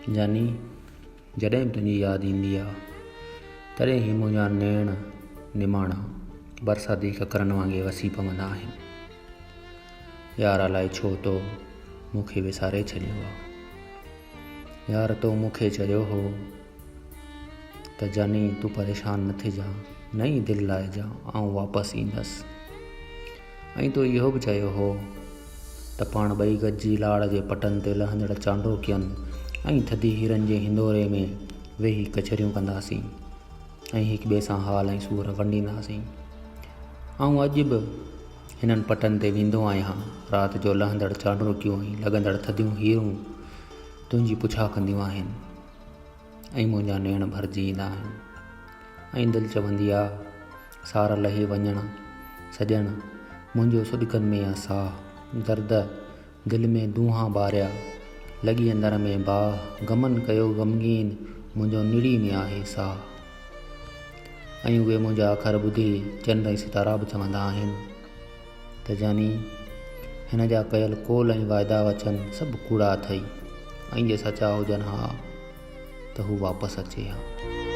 جاني، جڏهن به تنهنجي ياد ايندي آ، تڏهن هي منهنجا نيڻ نماڻا برساتي ڪڪرن وانگي وسي پوندا آهن. يار الائي ڇو تو مون کي وساري ڇڏيو آ. يار تو مون کي چيو هو ته جاني تون پريشان نه ٿجان، نه ئي دل لائجان، آئون واپس ايندس. ۽ تو اهو به چيو هو ته پاڻ ٻئي گڏجي لاڙ جي پٽن تي لهندڙ چانڊوڪين ۽ ٿڌي هيرن جي هندوري ۾ ويهي ڪچهريون ڪنداسين ۽ هڪ ٻئي سان حال ۽ سور ونڊينداسين. آئون اڄ به هنن پٽن تي ويندو آهيان. رات جو لهندڙ چانڊوڪيون ۽ لڳندڙ ٿڌيون هيرون تنهنجي پڇا ڪنديون آهن ۽ منهنجا نيڻ ڀرجي ايندا آهن ۽ دل چوندي آ سار لهي وڃڻ سڄڻ منهنجو سڏڪن ۾ آ ساهه درد دل ۾ دونهان ٻاريا لڳي اندر ۾ باهه غمن ڪيو غمگين منهنجو نڙي ۾ آهي ساهه ۽ اهي منهنجا اکر ٻڌي چنڊ ۽ ستارا به چوندا آهن ته جاني هن جا ڪيل قول ۽ وعدا وچن سڀ ڪوڙا اٿئي ۽ جي سچا هجن ها ته هو واپس اچي ها.